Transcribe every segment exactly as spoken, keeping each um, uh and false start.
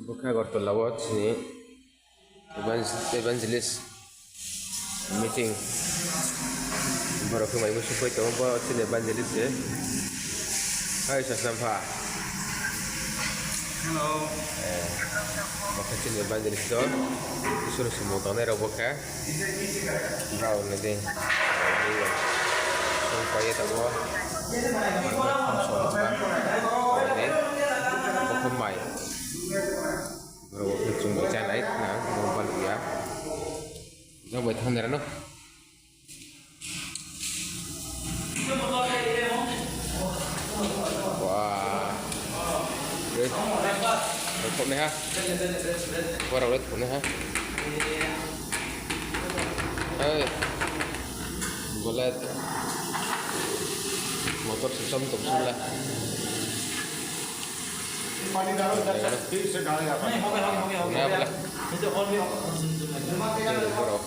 Bo khe Agartala wo chini evangel-, evangelist meeting. Borok khe mai bo supai tongo, bo chini evangelist se. Hai, sasnam pha. Hello. Eh, bo khe chini evangelist to. Isor ni samung tangnai rao bo khe. Brao ni di. Song pai ye tongo. Ni, bo khe mai. Oro bo khe chung bai chánai na, bo baluh ya. Jang bai thangnai rano. Wah. Re. Re thoknai ha. Wah, rao le thoknai ha. Hei. Bo le motor se chom tong sung la. पानी डालो, इधर से, फिर से डालो यहाँ पर। नहीं, हो गया, हो गया, हो गया, हो गया। Nabla. Ini borok.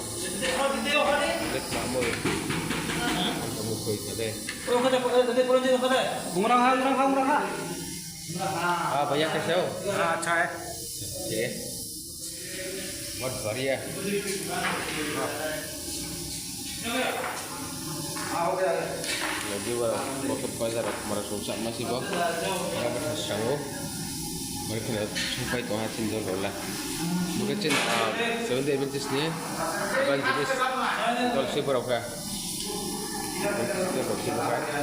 Letma mo. Ang kamu koi kade. Bungrang ha, bungrang ha, bungrang ha. Ah, banyak ke sao? हाँ, अच्छा है। Oke. Mat baria. Lagi ba, bo khe bazar rok mara song sa ma si bo. Aro bo sango. Mari kheno songpai tong ha chini dol rok la. Bo khe chini, ah, Seventh Day Adventist ni evangelist dol se borok kha. Evangelist dol se borok kha.